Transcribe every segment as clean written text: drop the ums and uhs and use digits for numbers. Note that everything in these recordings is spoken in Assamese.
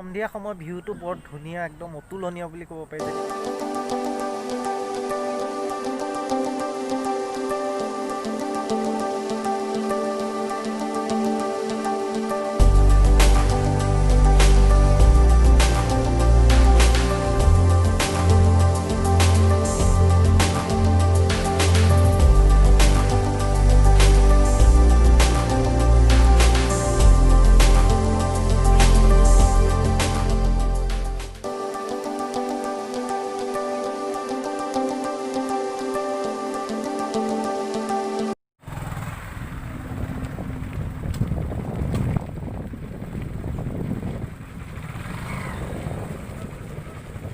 সন্ধিয়া সময়ৰ ভিউটো বৰ ধুনীয়া, একদম অতুলনীয় বুলি ক'ব পাৰি।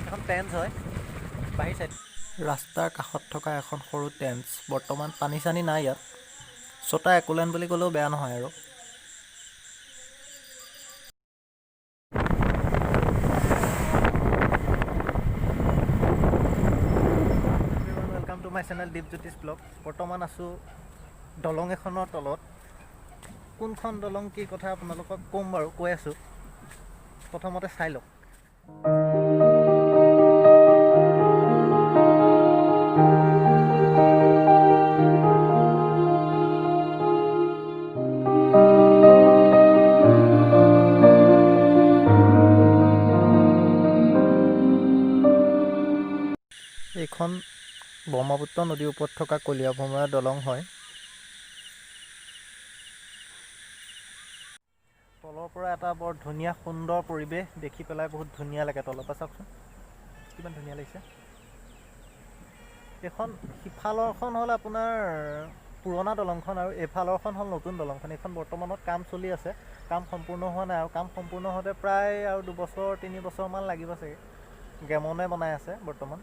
এখন টেঞ্চ হয় বাহিৰ চাইড। ৰাস্তাৰ কাষত থকা এখন সৰু টেঞ্চ। বৰ্তমান পানী চানী নাই ইয়াত। ছটা একোলেণ্ড বুলি ক'লেও বেয়া নহয় আৰু। Welcome to my channel Dipjyotish blog. বৰ্তমান আছোঁ দলং এখনৰ তলত। কোনখন দলং, কি কথা আপোনালোকক ক'ম বাৰু, কৈ আছোঁ। প্ৰথমতে চাই লওক। এইখন ব্ৰহ্মপুত্ৰ নদীৰ ওপৰত থকা কলীয়াভোমোৰা দলং হয়। তলৰ পৰা এটা বৰ ধুনীয়া সুন্দৰ পৰিৱেশ দেখি পেলাই বহুত ধুনীয়া লাগে। তলৰ পৰা চাওকচোন, কিমান ধুনীয়া লাগিছে। এইখন সিফালৰখন হ'ল আপোনাৰ পুৰণা দলংখন আৰু এইফালৰখন হ'ল নতুন দলংখন। এইখন বৰ্তমানত কাম চলি আছে, কাম সম্পূৰ্ণ হোৱা নাই আৰু কাম সম্পূৰ্ণ হওঁতে প্ৰায় আৰু 2 বছৰ 3 বছৰমান লাগিব চাগে। গেমনে বনাই আছে বৰ্তমান।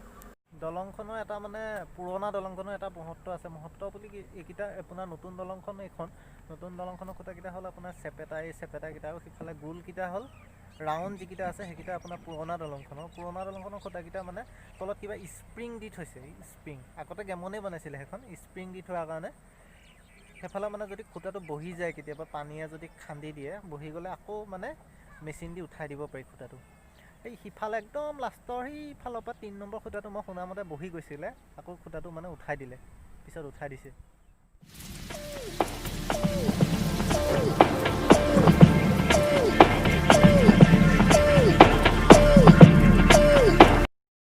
দলংখনৰ এটা মানে পুৰণা দলংখনৰ এটা মহত্ব আছে। মহত্ব বুলি কি, এইকেইটা আপোনাৰ নতুন দলংখন, এইখন নতুন দলংখনৰ খুঁটাকেইটা হ'ল আপোনাৰ চেপেটা, এই চেপেটাকেইটা আৰু সিফালে গোলকেইটা হ'ল ৰাউণ্ড যিকেইটা আছে, সেইকেইটা আপোনাৰ পুৰণা দলংখনৰ। পুৰণা দলংখনৰ খুঁটাকেইটা মানে তলত কিবা স্প্ৰিং দি থৈছে, স্প্ৰিং। আগতে গেমনেই বনাইছিলে সেইখন। স্প্ৰিং দি থোৱাৰ কাৰণে সেইফালে মানে যদি খুঁটাটো বহি যায়, কেতিয়াবা পানীয়ে যদি খান্দি দিয়ে, বহি গ'লে আকৌ মানে মেচিন দি উঠাই দিব পাৰি খুঁটাটো। এই সিফালে একদম লাষ্টৰ সেইফালৰ পৰা 3 নম্বৰ খুঁটাটো মই শুনামতে বহি গৈছিলে, আকৌ খুঁটাটো মানে উঠাই দিলে, পিছত উঠাই দিছে।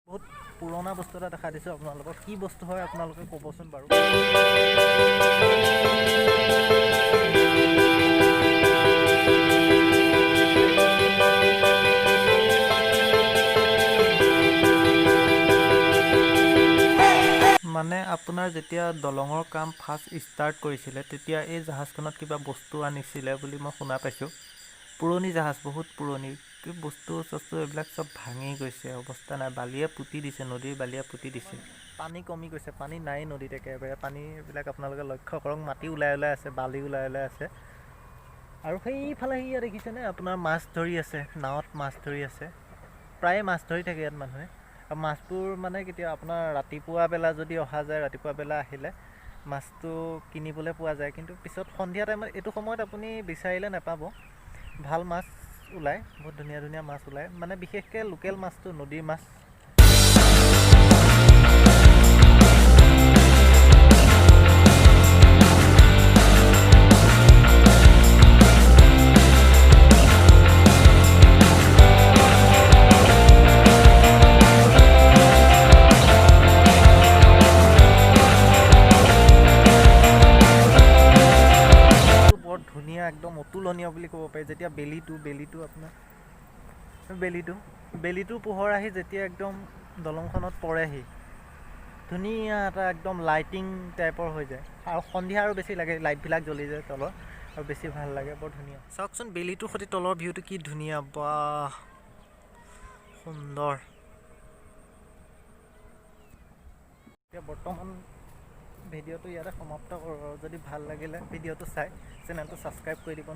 বহুত পুৰণা বস্তু এটা দেখাই দিছোঁ আপোনালোকক। কি বস্তু হয় আপোনালোকে ক'বচোন বাৰু। মানে আপোনাৰ যেতিয়া দলঙৰ কাম ফাৰ্ষ্ট ষ্টাৰ্ট কৰিছিলে, তেতিয়া এই জাহাজখনত কিবা বস্তু আনিছিলে বুলি মই শুনা পাইছোঁ। পুৰণি জাহাজ, বহুত পুৰণি। কি বস্তু চস্তু এইবিলাক চব ভাঙি গৈছে, অৱস্থা নাই। বালিয়ে পুতি দিছে, নদীৰ বালিয়ে পুতি দিছে। পানী কমি গৈছে, পানী নাই নদীত একেবাৰে। পানীবিলাক আপোনালোকে লক্ষ্য কৰক, মাটি ওলাই ওলাই আছে, বালি ওলাই ওলাই আছে। আৰু সেইফালে সেয়া দেখিছেনে আপোনাৰ, মাছ ধৰি আছে, নাৱত মাছ ধৰি আছে। প্ৰায়ে মাছ ধৰি থাকে ইয়াত মানুহে। আৰু মাছবোৰ মানে কেতিয়া আপোনাৰ ৰাতিপুৱা বেলা যদি অহা যায়, ৰাতিপুৱা বেলা আহিলে মাছটো কিনিবলৈ পোৱা যায়। কিন্তু পিছত সন্ধিয়া টাইমত এইটো সময়ত আপুনি বিচাৰিলে নাপাব। ভাল মাছ ওলায়, বহুত ধুনীয়া ধুনীয়া মাছ ওলায়, মানে বিশেষকৈ লোকেল মাছটো, নদীৰ মাছ। বৰ ধুনীয়া, একদম অতুলনীয় বুলি ক'ব পাৰি। যেতিয়া বেলিটো আপোনাৰ বেলিটোৰ পোহৰ আহি যেতিয়া একদম দলংখনত পৰেহি, ধুনীয়া এটা একদম লাইটিং টাইপৰ হৈ যায়। আৰু সন্ধিয়া আৰু বেছি লাগে, লাইটবিলাক জ্বলি যায় তলত আৰু বেছি ভাল লাগে, বৰ ধুনীয়া। চাওকচোন, বেলিটোৰ সৈতে তলৰ ভিউটো কি ধুনীয়া, বাহ, সুন্দৰ। এতিয়া বৰ্তমান ভিডিঅ'টো ইয়াতে সমাপ্ত কৰোঁ আৰু যদি ভাল লাগিলে ভিডিঅ'টো চাই চেনেলটো ছাবস্ক্ৰাইব কৰি দিব।